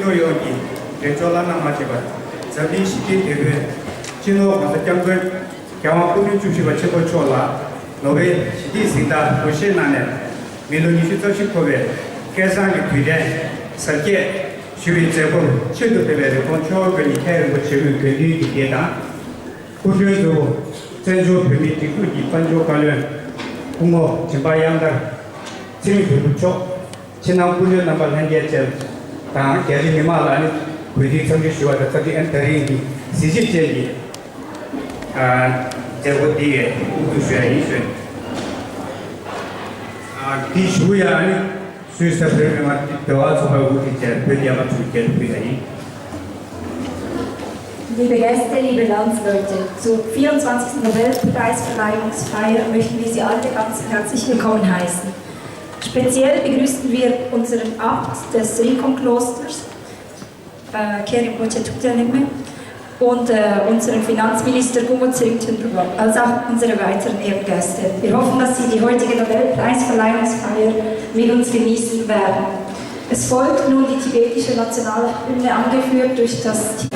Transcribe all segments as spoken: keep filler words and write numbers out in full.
ལྗོངས་ཡོངས་ཀྱི་འབྲེལ་ལྕོག་བླ་ན་མ་མཆིས་པ་འཛམ་གླིང་ཞི་བདེའི་དེད་དཔོན་སྤྱི་ནོར་༸གོང་ས་༸སྐྱབས་མགོན་རྒྱལ་དབང་སྐུ་ཕྲེང་བཅུ་བཞི་པ་ཆེན་པོ་མཆོག་ལ་ནོ་བེལ་ཞི་བདེའི་གཟེངས་རྟགས་འབུལ་བཞེས་གནང་ནས་མི་ལོ་ཉི་ཤུ་རྩ་བཞི་འཁོར་བའི་སྐལ་བཟང་གི་དུས་དྲན་གཟབ་རྒྱས་ཞུ་བའི་མཛད་སྒོར་ཆེད་དུ་ཕེབས་པའི་རིན་གོང་མཆོག་དགོན་གྱི་མཁན་རིན་པོ་ཆེ་དབུས་དགེ་འདུན་གྱི་སྡེ་དང་། སྐུ་མགྲོན་གཙོ་བོ་བཙན་བྱོལ་བོད་མིའི་སྒྲིག་འཛུགས་ཀྱི་དཔལ་འབྱོར་བཀའ་བློན་སྐུ་ངོ་འཇམ་དཔལ་དབྱངས་ལགས་ཚེ་རིང་དོན་གྲུབ་མཆོག་ཕྱི་ནང་སྐུ་མགྲོན་རྣམ་པ་ལྷན་རྒྱས་བཅས་དང་རྒྱ་ཆེ་མི་མང་ལ་ནི་གུས་བཏུད་འཚམས་འདྲི་ཞུ་བ་དང་། ཚབ་ཏུ་ཨན་ད་རིང་གི་གཟི་བརྗིད་ཅན་གྱི་ཨ་མཛད་སྒོ་འདི་ཡི་དབུ་བསྡུ་ཞུ་ཡ་ཡིན་ཞུ། ཨ་འདི་ཞུ་ཡ་ནི་སུད་སི་བོད་མི་མང་འབྲེལ་བ་ཚོགས་པའི་དབུ་ཁྲིད་བཅས་བོད་རྒྱལ་ཁབ་ཚོའི་རྒྱལ་དབུས་ཡིན། Liebe Gäste, liebe Landsleute, zur vierundzwanzigsten Nobelpreisverleihungsfeier möchten wir Sie alle ganz herzlich willkommen heißen. Speziell begrüßen wir unseren Abt des Rinkum-Klosters, äh, Kherim Poche Tuktelinme, und, äh, unseren Finanzminister Gumo Tserim Tünrübok, als auch unsere weiteren Ehrengäste. Wir hoffen, dass Sie die heutige Nobelpreisverleihungsfeier mit uns genießen werden. Es folgt nun die tibetische Nationalhymne, angeführt durch das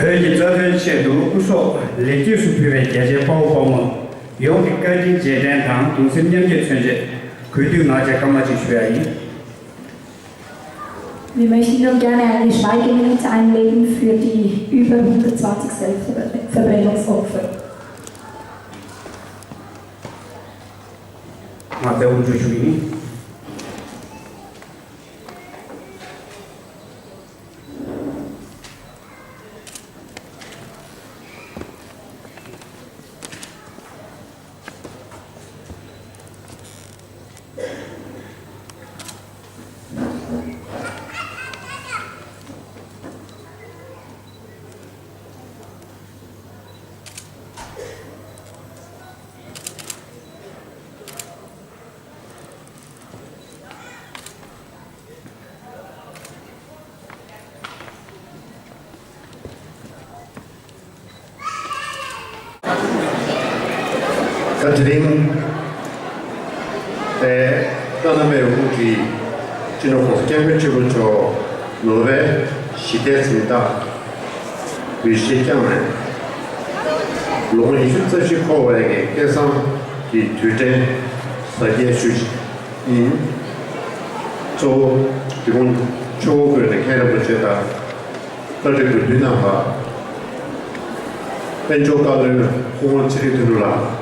བོད་ཀྱི་རྩ་དོན་ཆེད་དུ་སྐུ་སྲོག་ལེགས་སྐྱེས་སུ་ཕུལ་བའི་རྒྱལ་གཅེས་དཔའ་བོ་དཔའ་མོ་ཡོངས་ཀྱི་བཀའ་དྲིན་རྗེས་དྲན་དང་གདུང་སེམས་མཉམ་སྐྱེད་མཚོན་ཆེད་གུས་འདུད་ངག་བཅད་སྐར་མ་གཅིག་ཞུ་ཡ་ཡིན། Wir möchten nun gerne eine Schweigeminute einlegen für die über hundertzwanzig Selbstverbrennungsopfer. ང་ཚོའི་དབུ་འཛུགས་ཞུ་ཡིན། ད་དེ་རིང་ཨེ་བླ་ན་མེད་པའི་དབུ་ཁྲིད་སྤྱི་ནོར་༸གོང་ས་༸སྐྱབས་མགོན་ཆེན་པོ་མཆོག་ནོ་བེལ་ཞི་བདེའི་གཟེངས་རྟགས་འབུལ་བཞེས་བསྐྱངས་ནས་ལོ་ངོ་ཉི་ཤུ་རྩ་བཞི་འཁོར་བའི་སྐལ་བཟང་གི་དུས་དྲན་གཟབ་རྒྱས་ཞུ་ཡིན། གཙོ་བོ་དེ་ཁོང་ཆུ་བོ་བཀོད་ནས་མཁན་རིན་པོ་ཆེ་དང་། བཀའ་ཁྲི་དགོས་འདུན་གནང་བ། དཔལ་འབྱོར་བཀའ་བློན་སྐུ་ངོ་ཚེ་རིང་དོན་གྲུབ་ལགས།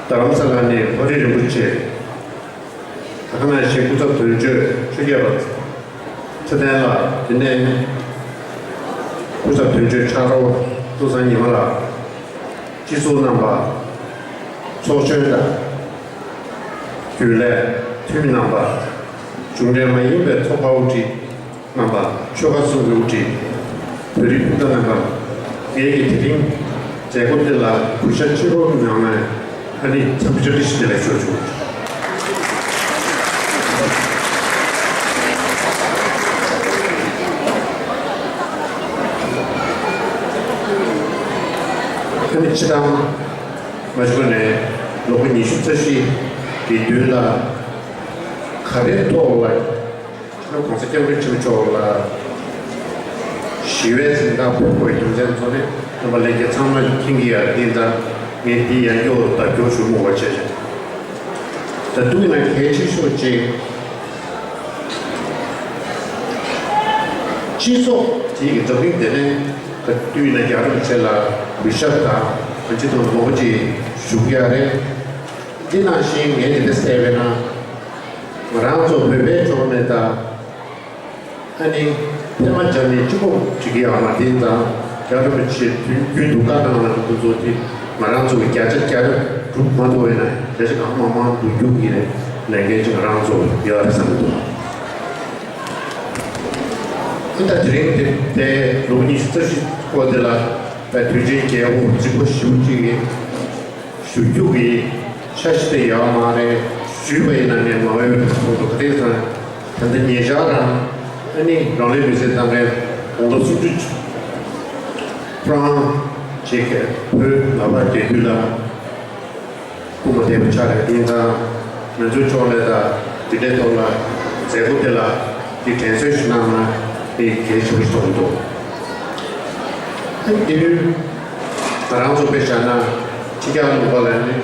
རྡ་རམ་ས་ལ་ནས་ལྷོ་རི་རིན་པོ་ཆེ། ད་ག་ནང་བཞིན་སྐུ་ཚབ་དོན་གཅོད་ཆོས་རྒྱལ་བ་ཚེ་བརྟན་ལགས། དེ་ནས་སྐུ་ཚབ་དོན་གཅོད་ཕྱག་རོགས་བློ་བཟང་ཉི་མ་ལགས། སྤྱི་ཚོགས་རྣམ་པ། ཚོགས་གཞོན་དང་། རྒྱུན་ལས་འཐུས་མི་རྣམ་པ། གཞུང་འབྲེལ་མ་ཡིན་པའི་ཚོགས་པ་དབུ་ཁྲིད་རྣམ་པ། ཆོལ་ཁ་གསུམ་གྱི་དབུ་ཁྲིད། བོད་རིགས་སྤུན་ཟླ་རྣམ་པ། ངེད་ཀྱིས་དེ་རིང་མཛད་སྒོ་འདི་ལ་གུས་ཞབས་ཆེན་པོ་གནང་ནས་ཨ་ནི་འཚམས་འདྲི་བཀྲ་ཤིས་བདེ་ལེགས་ཞུ་བ་བྱུང་། ཨ་ནི་སྤྱིར་བཏང་མ་བྱུང་ནས་ལོ་ངོ་ཉི་ཤུ་རྩ་བཞི་གི་མདུན་ལ་ག་རེ་ཐོག་ལ། ལྷོ་གོང་ས་སྐྱབས་མགོན་ཆེན་པོ་མཆོག་ལ་ཞི་བའི་གཟེངས་རྟགས་ཕུལ་དགོས་རྒྱུ་མཚན་ཚོ་ནི་རྣམ་པ་ལྷན་རྒྱས་ཚང་མ་མཁྱེན་གྱི་ཡོད། དེ་ཙང་ངས་འདི་ཡང་བསྐྱར་བརྡ་སྐྱོར་ཞུ་མི་དགོས་བྱས་བྱས། ད་དུང་ཡིན་ན་གལ་ཆེ་ཤོས་གཅིག་སྤྱི་ཚོགས་དེ་གི་འཛམ་གླིང་འདི་ནས་ད་དུས་ཡིན་ན་རྒྱལ་རབས་ཆེ་ལ་གུས་ཞབས་དང་གང་ཅི་དང་མང་པོ་ཅིག་ཞུ་གི་ཡ་རེད། འདི་ནང་བཞིན་ངས་འདི་འདྲ་གསལ་བས་ན། ང་རང་ཚོ་བོད་པའི་ཕྱོགས་ནས་ད། ཨ་ནི། ཐེངས་མ་སྦྱར་ནས་གཅིག་པོ་བྲིས་ཀྱི་ཡོད་མ་རེད་དང་། རྒྱལ་བ་རིན་པོ་ཆེ་དུས་རྒྱུན་དུ་བཀའ་གནང་ལ་འདུ་ཚོགས་དེ་ང་རང་ཚོ་གི་བརྒྱ་ཆ་བརྒྱ་སྒྲུབ་མ་ཐུབ་པས་ན་བརྒྱ་ཆ་གང་མང་མང་འདུ་རྒྱུ་གི་ལས་འགན་ཅིག་ང་རང་ཚོ་ཡོད་རེད་བསམ་གྱི་འདུག་ཨ་ད་དེ་རིང་དེ་དེ་ལོ་ཉི་ཤུ་རྩ་བཞི་སྐོར་དེ་ལ་དཔེ་དུས་ཆེན་རྒྱལ་པོ་རྫིག་པོ་ཞེ་པོ་ཅིག་ཡིན། ཞུ་རྒྱུ་གི་འཆར་གཞི་དེ་ཡོད་མ་རེད། ཞུས་པ་ཡིན་ན་ངས་མ་འོས་པའི་ཐོག་ཏུ་ག་དེ་ཙང་ད་ལྟ་ཉེ་ཆར་རང་ཨ་ནི་རང་ལས་མི་སེར་ཚང་མའི་དགུང་ལོ་སུམ་ཅུ་ཧྥ་རན་ཅིག་བོད་ལ་བར་རྒྱལ་དུས་ལ་སྐུ་མ་བསྡད་པ་ཆགས་རེད། དེ་ཙང་ང་ཚོའི་ཕྱོགས་ནས་ད་དེ་འདྲའི་ཐོག་ལ་མཛད་སྒོ་དེ་ལ་དེ་དྲན་གསོ་ཞིག་གནང་ན་དེ་གལ་ཆེ་བོ་ཞིག་མཐོང་གི་འདུག་ཨ་ནི་དེ་ཡུལ་ང་རང་ཚོ་དཔེ་བཞག་ན་ཕྱི་རྒྱལ་ལུང་པ་ལ་ནི་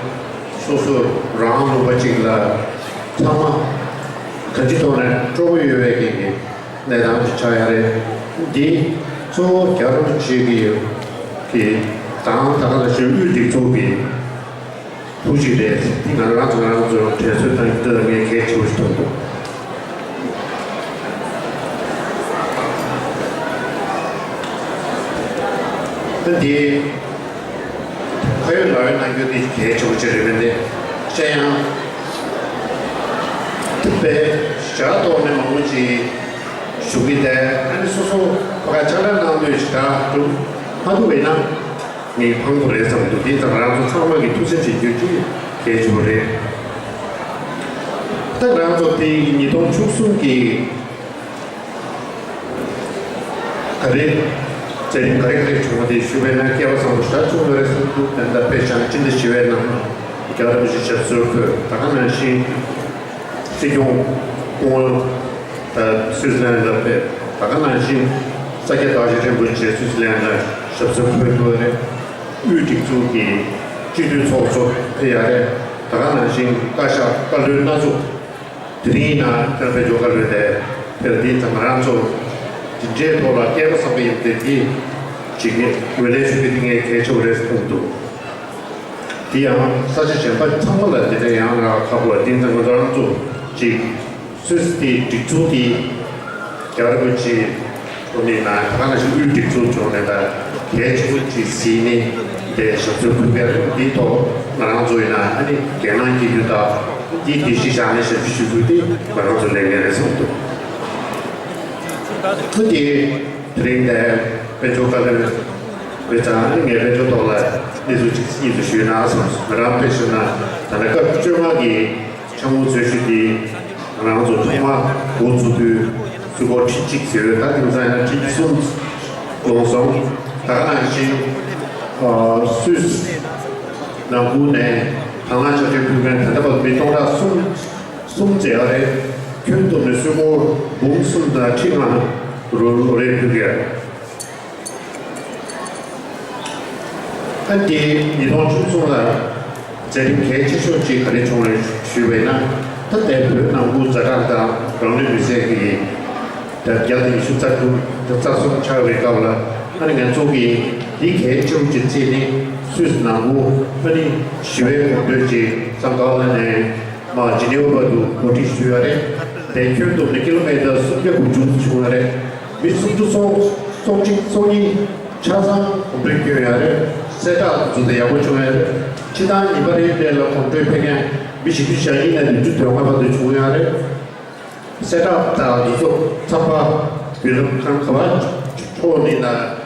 སོ་སོ་རང་ལུང་པ་གཅིག་ལ་ཚང་མ་གང་ཅི་ཐོག་ནས་སྤྲོ་པོ་ཡོད་པའི་གི་གནས་སྟངས་ཅིག་ཆགས་ཡ་རེད། འདི་གཙོ་བོ་རྒྱལ་བ་རིན་པོ་ཆེ་གི་གི་དང་ད་ག་ནང་བཞིན་དབུས་སྒྲིག་འཛུགས་ཀྱི་ཐུགས་གཅིག་རེད། འདི་ང་རང་ཚོ་ང་རང་ཚོ་དྲན་གསོ་གཏང་རྒྱུ་དེ་ལ་ངས་གལ་ཆེ་བོ་ཞིག་མཐོང་འདུག་ད་འདི་ཁ་ཡོད་ལག་ཡོད་གནང་རྒྱུ་དེ་གལ་ཆེ་བོ་ཅིག་རེད་མིན་ཏེ། བཤད་ཡང་དེ་དཔེ་ཞག་ཐོག་ནས་མང་པོ་ཅིག་ཞུ་གི་འདུག་ཨ་ནི་སོ་སོ་ཕ་ག་ཆ་འདྲ་གནང་འདོད་ཞིག་ད་སྒྲུབ་མ་ཐུབ་པས་ན། ངས་ཕངས་པོ་རེད་བསམ་འདུག་དེ་ཙང་ང་རང་ཚོ་ཚང་མ་གིས་ཐུགས་སེམས་བྱེད་རྒྱུ་ཅིག་གལ་ཆེ་བོ་རེད། ད་ང་རང་ཚོ་དེ་ཉིས་སྟོང་བཅུ་གསུམ་གྱི་ག་རེ་མཛད་རིམ་ག་རེ་ག་རེ་བྱུང་བ་དེ་ཞུས་པས་ན་སྐལ་བ་བཟང་པོ་ཞེ་དྲག་བྱུང་ཡོད་རེད་བསམ་འདུག་དེ་འདྲ་དཔེ་བཞག་ན་སྤྱི་ཟླ་བཞི་པའི་ནང་རྒྱལ་བ་རིན་པོ་ཆེ་ཞབས་སོར་འཁོད་ད་ག་ནང་བཞིན། སྲིད་སྐྱོང་སྐུ་ངོ་ད་སུད་སི་ལན་ལ་ཕེབས། ད་ག་ནང་བཞིན་ས་སྐྱ་བདག་ཆེན་རིན་པོ་ཆེ་སུད་སི་ལན་ལ་ཞབས་སོར་འཁོད་འདུག་རེད། དབུས་སྒྲིག་འཛུགས་ཀྱི་སྤྱི་འཐུས་ཚོགས་གཙོ་ཕེབས་ཡ་རེད། ད་ག་ནང་བཞིན་བཀའ་ཤག་བཀའ་བློན་སྣ་ཚོགས་དེ་རིང་ཡིན་ན་ཁྱོད་དཔལ་འབྱོར་བཀའ་བློན་དེ་ཕེབས། དེ་ཙང་ང་རང་ཚོ་དེ་འདྲའི་ཐོག་ལ་སྐལ་པ་བཟང་པོ་ཡིན་པ་དེ་ཅིག་ངས་ངོས་ལེན་ཞུ་རྒྱུ་དེ་ངས་གལ་ཆེ་བོ་རེད་བསམ་གྱི་འདུག་དེ་ཡང་ས་ཆ་གཞན་པ་ཚང་མ་ལ་དེ་འདྲ་ཡང་རག་ཁག་པོ་ལ་བརྟེན་ཙང་ང་ཚོ་རང་ཚོ་ཅིག་སུད་སི་དེའི་སྒྲིག་འཛུགས་དེ་རྒྱལ་བ་རིན་པོ་ཆེ་ཐོག་ནས་ན་ད་ག་ནང་བཞིན་དབུས་སྒྲིག་འཛུགས་ཐོག་ནས་ད་གལ་ཆེ་བོ་ཅིག་གཟིགས་ནས་དེ་ཞབས་སོར་འཁོད་པའི་རིང་དེའི་ཐོག་ང་རང་ཚོ་ཡིན་ན་ཨ་ནི་འགན་ལེན་བྱེད་རྒྱུ་དང་འདི་དེ་གཞི་བཞག་ནས་ཞབས་ཞུ་ཞུ་རྒྱུ་དེ་ང་རང་ཚོ་ལས་འགན་རེད་བསམ་འདུག་ཐུགས་རྗེ་ཆེ། དེ་རིང་ནས་དཔལ་འབྱོར་བཀའ་བློན་འོས་ཙང་ངས་དཔལ་འབྱོར་ཐོག་ལ་གནས་ཚུལ་གཅིག་གཉིས་ཤིག་ཞུས་ན་བསམ། ང་རང་དཔེ་བཞག་ན་ད་ལྟ་སྐབས་བཅོ་ལྔ་གི་འཆར་དངུལ་འཛུལ་ཞུགས་དེ་ང་རང་ཚོ་ཐོག་མར་འགོ་བཙུགས་དུས་ཚོད་སྐོར་ཁྲི་གཅིག་ཟེར་བས། ད་དེང་སང་ཡང་ཁྲི་གསུམ་ལོངས་སོང་། ད་ག་ནང་བཞིན་སུད་སི་ནང་ཁུལ་ནས་དང་བླངས་ཕྱག་སྦྲེལ་ཕུལ་མཁན་ད་ལྟ་བར་མི་སྟོང་ཕྲག་གསུམ། གསུམ་བྱས་པ་རེད། ཁྱོན་བསྡོམས་ནས་ཚོད་སྐོར་འབུམ་གསུམ་དང་ཁྲི་ལྔ་རུ་རེད་ཕུལ་གྱི་ཡོད། ཨ་དེ་ཉིས་སྟོང་བཅུ་གསུམ་ལ་མཛད་རིམ་གལ་ཆེ་ཤོས་ཅིག་ག་རེ་བྱུང་རེད་ཞུས་པས་ན། ད་ལྟའི་བོད་ནང་ཁུལ་ཛ་དྲག་དང་རང་ལུས་མེར་སྲེག་གི་ད་བརྒྱ་དང་ཉི་ཤུ་རྩ་དྲུག་རྩ་གསུམ་ཆགས་པའི་སྐབས་ལ་ཨ་ནི་ང་ཚོ་གིས་འདི་གལ་ཆེ་བོ་ཅིག་བརྩིས་ནས་སུད་སི་ནང་ཁུལ་ཨ་ནི་ཞི་བའི་གོམ་བགྲོད་ཅིག་སང་ག་ལ་ནས། མ་ཇི་ནི་ཝ་བར་དུ་གོ་སྒྲིག་ཞུས་ཡོད་རེད། དེ་ཁྱོན་བསྡོམས་ནས་ཀི་ལོ་མི་ཊར་སུམ་བརྒྱ་དགུ་བཅུ་བྱུང་ཡོད་རེད། མི་སུམ་ཅུ་སོ་སོ་གཅིག་སོ་གཉིས་ཆ་ཚང་གོམ་བགྲོད་བསྐྱོན་ཡོད་རེད། གསལ་བསྒྲགས་དེ་ཚོ་དེ་ཡག་པོ་བྱུང་ཡོད་རེད། ཕྱི་ཟླ་གཉིས་པ་རེའི་རྗེས་ལ་གོམ་བགྲོད་ཕེབས་མཁན་མི་བཞི་བཅུ་ཞེ་གཉིས་ནས་བདུན་ཅུ་དོན་ལྔ་བར་དུ་བྱུང་ཡོད་རེད། གསལ་བསྒྲགས་དང་དེ་ཚོ་ཚགས་པར་བརྒྱུད་ལམ་གང་ག་བ་འཕྲོ་ནས་ན།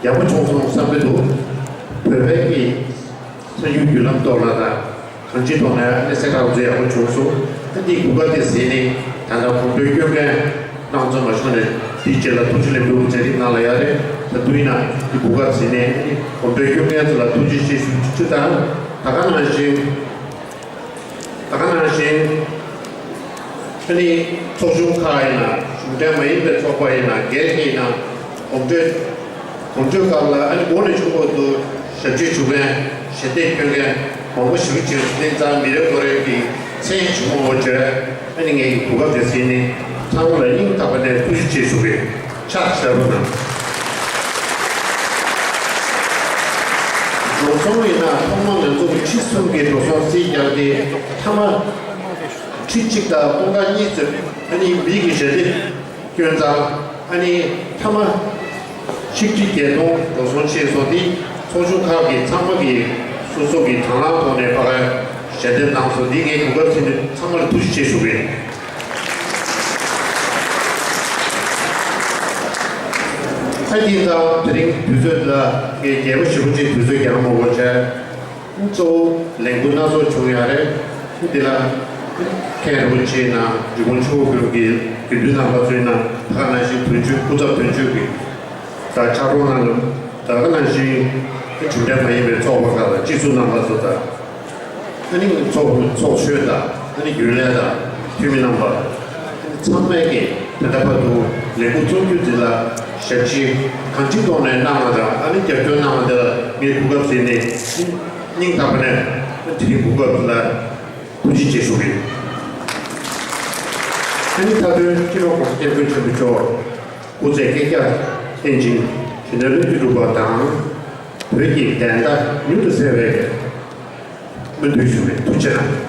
ཡག་པོ་བྱུང་སོང་བསམ་གྱི་འདུག་བོད་པའི་གི་གསར་འགྱུར་བརྒྱུད་ལམ་ཐོག་ལ་དང་གང་ཅིའི་ཐོག་ནས་ཨ་ནི་གསལ་བསྒྲགས་ཚོ་ཡག་པོ་བྱུང་སོང་། ཨ་འདིའི་གོ་སྐབས་དེ་ཟིན་ནས་ད་ལྟ་གོམ་བགྲོད་སྐྱོན་མཁན་རྣམ་ཚོ་མ་བྱུང་ནས་དེའི་རྗེས་ལ་ཐུགས་རྗེ་ལེགས་འབུལ་མཛད་རིམ་གནང་ལ་ཡ་རེད། ད་དུས་ཡིན་ན་འདི་གོ་སྐབས་ཟིན་ནས་ཨ་ནི་གོམ་བགྲོད་སྐྱོན་མཁན་ཚོ་ལ་ཐུགས་རྗེ་ཆེ་ཞུ་རྒྱུ་དང་ད་ག་ནང་བཞིན། ད་ག་ནང་བཞིན་ ཨ་ནི་ཚོགས་ཆུང་ཁག་ཡིན་ན་གཞུང་འབྲེལ་མ་ཡིན་པའི་ཚོགས་པ་ཡིན་ན་སྒེར་གྱི་ཡིན་ན་གོམ་བགྲོད་གོམ་བགྲོད་སྐབས་ལ་ཨ་ནི་འགོ་ནས་མཇུག་བར་དུ་ཞབས་ཕྱི་ཞུ་མཁན་ཞལ་འདེབས་སྐྱོན་མཁན་མང་པོ་ཞེ་པོ་ཅིག་དེ་ཙང་མི་རེ་ངོ་རེ་གི་མཚན་ཞུ་མ་འོ་བྱས་ཨ་ནི་ངས་གོ་སྐབས་དེ་ཟིན་ནས་ཚང་མ་ལ་སྙིང་ཐག་པ་ནས་ཐུགས་རྗེ་ཆེ་ཞུ་གི་ཕྱག་ཞབས་པ་དང་། འགྲོ་སོང་ཡིན་ན་ཐོག་མ་ང་ཚོ་གི་ཁྲི་གསུམ་གྱི་འགྲོ་སོང་རྩིས་རྒྱག་དེ་མཐའ་མ། ཁྲི་གཅིག་དང་སྟོང་ཕྲག་གཉིས་ཙམ་ཨ་ནི་མི་གི་ཞལ་འདེབས་སྐྱོན་ཙང་ཨ་ནི་མཐའ་མ་ཆིག་ཁྲི་བརྒྱད་སྟོང་འགྲོ་སོང་ཆེད་སོང་སྟེ་ཚོགས་ཆུང་ཁག་གི་ཚང་མ་གི་སོ་སོ་གི་དང་བླངས་ཐོག་ནས་ཕ་ག་ཞལ་འདེབས་གནང་སོང་འདི་ངས་གོ་སྐབས་ཟིན་ནས་ཚང་མ་ལ་ཐུགས་རྗེ་ཆེ་ཞུ་གི་ཡིན། ཨ་དེ་ཙང་དེ་རིང་དུས་ཚོད་ལ་ངས་རྒྱལ་པོ་ཞེ་པོ་ཅིག་དུས་ཚོད་རྒྱག་མ་དགོས་བྱས། གཙོ་བོ་ལས་འགུལ་སྣ་ཚོགས་བྱུང་ཡོད་རེད། འདི་ལ་མཁན་རིན་པོ་ཆེ་ནང་འཇུ་མགོན་ཆུ་བོ་དགོན་གྱི་དགེ་འདུན་རྣམ་པ་ཚོའི་ནང་ད་ག་ནང་བཞིན་དོན་གཅོད་སྐུ་ཚབ་དོན་གཅོད་ཀྱི་ད་ཕྱག་རོགས་གནང་ད་ག་ནང་བཞིན་གྲུབ་འབྲས་མ་ཡིན་པའི་ཚོགས་པ་ཁག་ལ་སྤྱི་ཚོགས་རྣམ་པ་ཚོ་དང་། ཨ་ནི་ཚོགས་ཚོགས་ཆོས་དང་ཨ་ནི་རྒྱུན་ལས་དང་འཐུས་མི་རྣམ་པ་ཚང་མས་ཀྱིས་ད་ལྟ་བར་དུ་ལས་འགུལ་རྩོམ་རྒྱུ་འདི་ལ་ཞབས་ཕྱི་གང་ཅིའི་ཐོག་ནས་གནང་བ་དང་ཨ་ནི་རྒྱབ་སྐྱོར་གནང་བ་འདི་ལ་ངས་གོ་སྐབས་ཟིན་ནས་སྙིང་ཐག་པ་ནས་དེ་རིང་གོ་སྐབས་ལ་ཐུགས་རྗེ་ཆེ་ཞུ་གི་ཡིན། ཨ་ནི་མཐའ་དོན་སྤྱི་ནོར་༸གོང་ས་༸སྐྱབས་མགོན་ཆེན་པོ་མཆོག་སྐུ་ཚེ་བསྐལ་བརྒྱར་བརྟན་ཅིང་བྱིན་རླབས་ལྷུན་གྱིས་གྲུབ་པ་དང་། བོད་ཀྱི་བདེན་མཐའ་མྱུར་དུ་གསལ་བའི་སྨོན་འདུན་ཞུ་བའི་ཐུགས་རྗེ་གནང་།